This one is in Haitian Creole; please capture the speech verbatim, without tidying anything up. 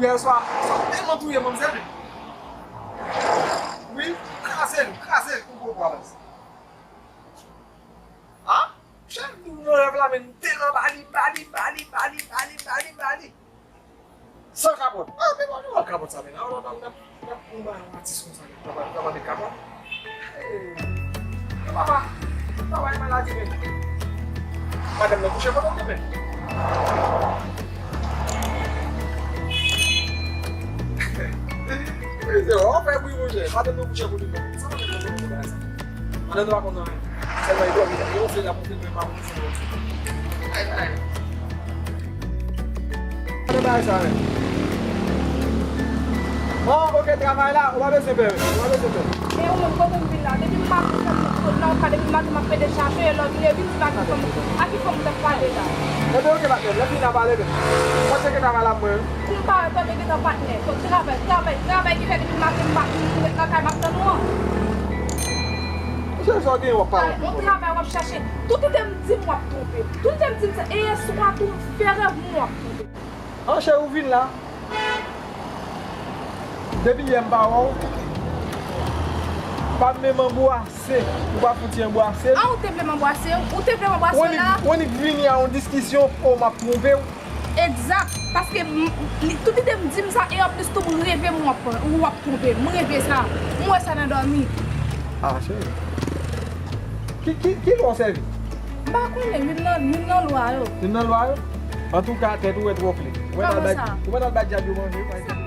Yè swa, sa tèlman touye m, manmzèl. Wi, kraze l, kraze l, pou gwo bwa, baz. Ah, chèf di w nan rèv la, men m tèlman ba li, ba li, ba li, ba li, ba li, ba li, ba li. San kapòt. Ah, men bon, nou wè kapòt sa, men la, la, la, la, la, nou ba yon atis konsa, nou ba, nou ba de kapòt. Hey, papa, papa, e maladi, men. Madanm nan kouche kote l, men. Wi, se w fè bri, monchè. Madanm nan kouche kote l, men. Sa pa gen pwoblèm pou bagay sa. Madanm nan pa konn anyen. Sèlman, li dòmi, li gonfle, l ap gonfle, men pa konn sa. Ay, ay. Gade bagay sa, men. Bon, ok, travay la, ou pa bezwen pè, ou pa bezwen pè. E ou menm, kote m vin la? Depi maten, fè m nan ka, depi maten, m ap pede chache, e lè w vin, e vin di pa ki fanm, a ki fanm ou t ap pale la? Ebyen, ok, patnè, lè fini n a pale, men. Mwen tcheke travay la, mwen. Pou m pa wè, tande gentan patnè. Fò travay, travay, travay ki fè depi maten, m ap, m ret nan kay, m ap tann ou an. Monchè, sa w gen, w ap pale. Yon travay w ap chache. Tout ide m di m w ap twonpe. Tout ide m di m sa. E yèswa tou, m fè rèv m w ap twonpe. An chè ou vin la. Depi yè m pa wè w. Pa menm anbwase. Ou pa fouti anbwase l. Ah, ou te vle m anbwase w? Ou te vle m anbwase w la? Ou annik vini a yon diskisyon, o, m ap twonpe w. Egzak. Paske m, li, tout ide m di m sa, e anplis tou m reve m w ap, ou w ap twonpe. M reve sa. M wè sa nan dòmi. Ah, cheri. Ki, ki, ki lwa w sèvi? M pa konnen, youn nan, youn nan lwa yo. Youn nan lwa yo? Antouka, tèt ou wè twò klè. Ou mèt al bay, ou mèt al bay dyab yo manje, pa egzanp.